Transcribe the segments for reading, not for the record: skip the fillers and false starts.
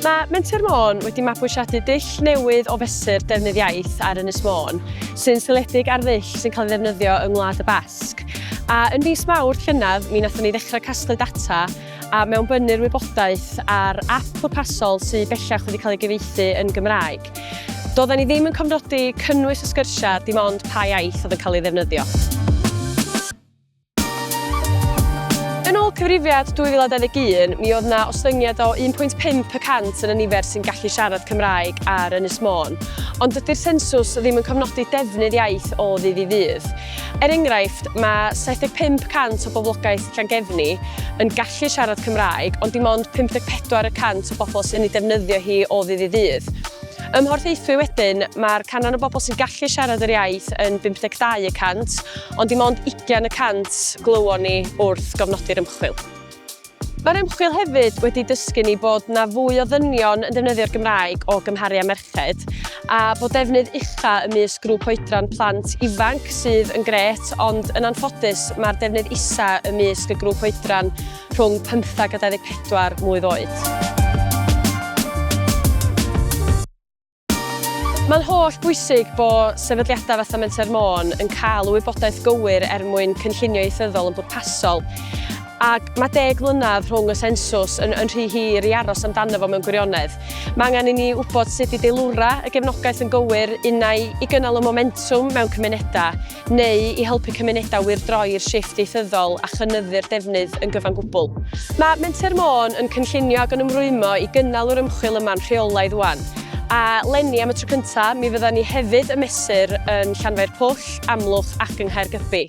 Mae Menter Môn wedi mabwysiadu dull newydd o fesur defnydd iaith ar Ynys Môn, sy'n seiliedig ar ddull sy'n cael ei ddefnyddio yng Ngwlad y Basg. A yn fis Mawrth llynedd, mi wnaethon ni ddechrau casglu data a mewnbynnu'r wybodaeth ar ap pwrpasol sydd bellach wedi cael ei gyfieithu yn Gymraeg. Doedden ni ddim yn cofnodi cynnwys y sgyrsiau, dim ond pa iaith oedd yn cael ei ddefnyddio. Yn ôl cyfrifiad 2021, mi oedd 'na ostyngiad o 1.5 y cant yn y nifer sy'n gallu siarad Cymraeg ar Ynys Môn, ond dydy'r sensws ddim yn cofnodi defnydd iaith o ddydd i ddydd. Er enghraifft, mae 75 y cant o boblogaeth Llangefni yn gallu siarad Cymraeg, ond dim ond 54 y cant o bobl sy'n ei defnyddio hi o ddydd i ddydd. Ym Mhorthaethwy wedyn, mae'r canran o bobl sy'n gallu siarad yr iaith yn 52 y cant, ond dim ond 20 y cant glywon ni wrth gofnodi'r ymchwil. Mae'r ymchwil hefyd wedi dysgu ni bod 'na fwy o ddynion yn defnyddio'r Gymraeg o gymharu â merched, a bod defnydd ucha ymysg grŵp oedran plant ifanc, sydd yn grêt, ond yn anffodus mae'r defnydd isa ymysg y grŵp oedran rhwng 15 a 24 mlwydd oed. Mae'n holl bwysig bod sefydliadau fatha Menter Môn yn cael y wybodaeth gywir er mwyn cynllunio ieithyddol yn bwrpasol. Ac mae deg mlynedd rhwng y sensws yn, yn rhy hir i aros amdano fo mewn gwirionedd. Mae angen i ni wybod sut i deilwra y gefnogaeth yn gywir, unai i gynnal y momentwm mewn cymunedau, neu i helpu cymunedau wyrdroi'r shifft ieithyddol a chynyddu'r defnydd yn gyfan gwbl. Mae Menter Môn yn cynllunio ac yn ymrwymo i gynnal yr ymchwil yma'n rheolaidd ŵan, a 'leni am y tro cyntaf mi fyddan ni hefyd yn mesur yn Llanfairpwll, Amlwch ac yng Nghaergybi.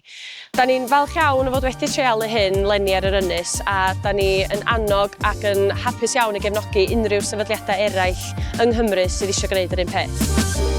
Da ni'n falch iawn o fod wedi treialu hyn 'leni ar yr ynys a da ni yn annog ac yn hapus iawn i gefnogi unrhyw sefydliadau eraill yng Nghymru sydd eisiau gwneud yr un peth.